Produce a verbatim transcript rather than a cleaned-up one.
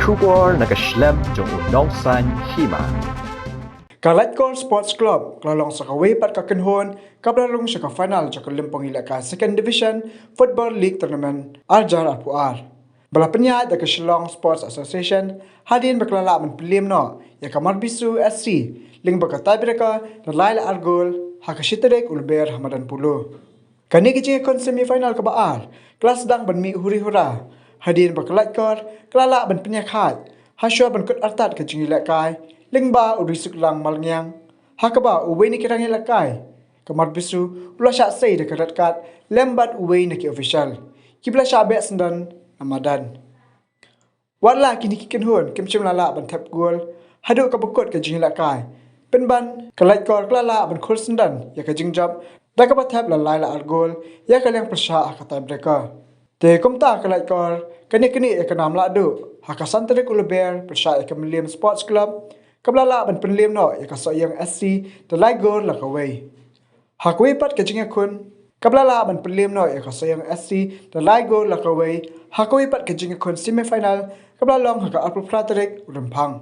Khubor na ka shlem jong u Nongsaiñ Hima. Ka Laitkor Sports Club ka la long sa kawei pat ka kynhun kaba la rung sha ka final jong ka lympung ïalehkai Second Division Football League Tournament ar hajar arphew ar, ba la pynïaid da ka Shillong Sports Association, hadien ba ka la lah ban pynliem noh ïa ka Marbisu S C lyngba ka tiebreaker da lai la ar gol ha ka shi tarik u Lber ha madan Polo. Kane ka jingïakhun semi final kaba ar ka la sdang ban mih huri hura hadien ba ka Laitkor ka la lah ban pynïakhaid hashwa ban kut artat ka jingïalehkai lyngba u Risukrang Malngiang, ha kaba uwei na ki rangïalehkai ka Marbisu u la shah sei da ka red card lem bad uwei na ki official kiba la shah beh syndon na madan. Wat la kine ki kynhun kim shym la lah ban thep gol haduh kaba kut ka jingïalehkai, pynban ka Laitkor ka la lah ban khur syndon ïa ka jingjop da kaba thep la lai la ar gol ïa ka liang pyrshah ha ka tiebreaker. Te kumta ka Laitkor kan ïaknieh ïa ka nam lahduh ha ka san tarik u Lber pyrshah ïa ka Mylliem Sports Club kaba la lah ban pynliem noh ïa ka Sohiong S C da lai gol la kawei. Ha kawei pat ka jingïakhun kaba la lah ban pynliem noh ïa ka Sohiong S C da lai gol la kawei ha kawei pat ka jingïakhun semi final kaba la long ha ka arphew phra tarik u Rymphang.